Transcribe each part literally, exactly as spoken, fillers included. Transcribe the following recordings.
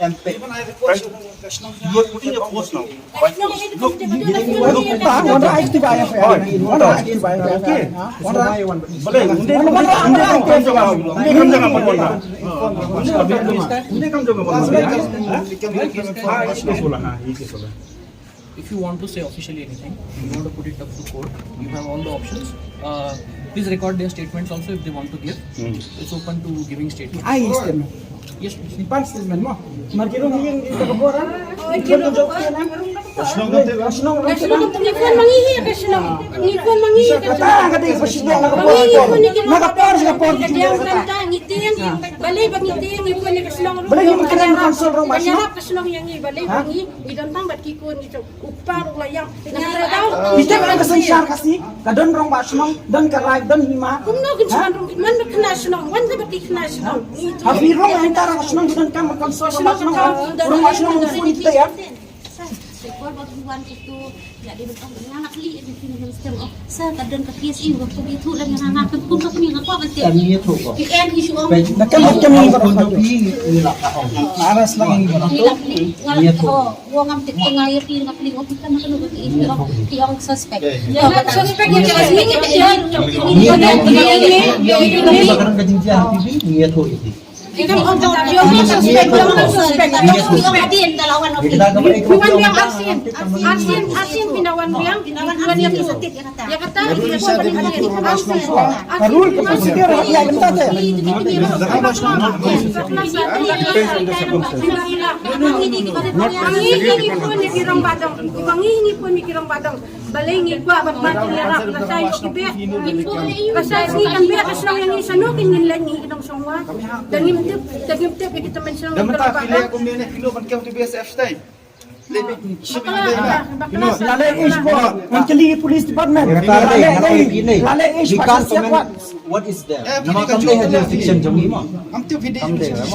Even I request you, you are putting a post now. Look, look, look, ah, one right to buy a fair. One right to buy a fair. Okay. One right. Bale, unde kam jong ka, unde kam jong ka, unde kam jong ka. If you want to say officially anything, you want to put it up to court, you have all the options. Uh, please record their statements also if they want to give. It's open to giving statements. Ai statement. Yes, please. Ni pan statement mo. Mar ki rung yin ita ka bor. Ki rung jok ki na. Ka shnong ka te. Ka shnong ka te. Ni phone mangi hi ka shnong. Ni phone mangi hi ka shnong. Kata ka te ka shnong na ka bor. Na ka bor ka bor. Ka diang kata ngi tiang. Balei ba ngi tiang ngi phone ni ka shnong. Balei ngi kren council rong ba shnong. Ka shnong yang ngi balei ba ngi. Ngi don tang bad ki khun ngi jong u kpa ruh la ïam. Ngi tip ka synshar Khasi ka don rangbah shnong, don ka rai, don hima. Kumno kin shnong, man ba khynnah shnong, wan ka ba ki khynnah shnong. Ha phi rong ha ita rangbah shnong, don kam ka synshar rangbah shnong. Rangbah shnong pun kita ya. Sa, sa, sa, sa, sa, sa, sa, sa, Sa ka don ka P S E, wa ka bi thu la nga nga ka kun ka ni nga kwa ban te. Em ni thu ko. Ki en hi shu ong. Na ka mat ka ni ba ko. Ni la ka ong. Aras la ni ba. Ni la ni nga la ko. Wa ngam te nga ya pi nga pli wa ka na ka no ka ki. Ki ong suspect. Ya suspect ni ka ni ni. Ni ni ni ni. Ni ba ka jingjia P B ni ya thu iti. Balei ngi kwah ban mat ïa rap, lashai ïoh ki beh. Lashai ngi kan beh ka shnong ïa ngi, shano kin ngin leit ngi ki nongshong wa. Da ngim tip, da ngim tip ïa kita mynsiem. Da mynta phi leh kumne ne phi noh ban kem to B S F stai. Leh bik. La leh ish po, ngan kylli police department. La leh ish, la leh ish. What is there? Namar kam dei ha jurisdiction jong ngi mo. Kam dei ha jurisdiction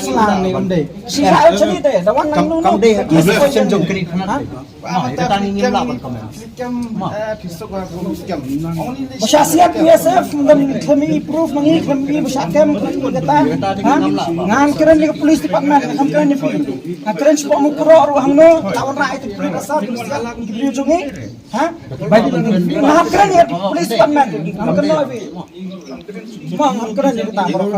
jong ngi. Kam dei ha jurisdiction jong ngi. Kam dei ha jurisdiction jong ngi. Ba shah siat B S F, ngam khlem i proof, ma ngi khlem i proof, ba shah kem khlem i kata. Ha? Ngan kren ïa ka police department, ngam kren ïa phi. Ngan kren shapoh Mukroh ruh hangno, ta wanrah ïa ka police asap, ki briew jong ngi. Ha? Ngan kren ïa ka police department, ngam kren ïa phi. Ma ngan kren ïa kata baroh.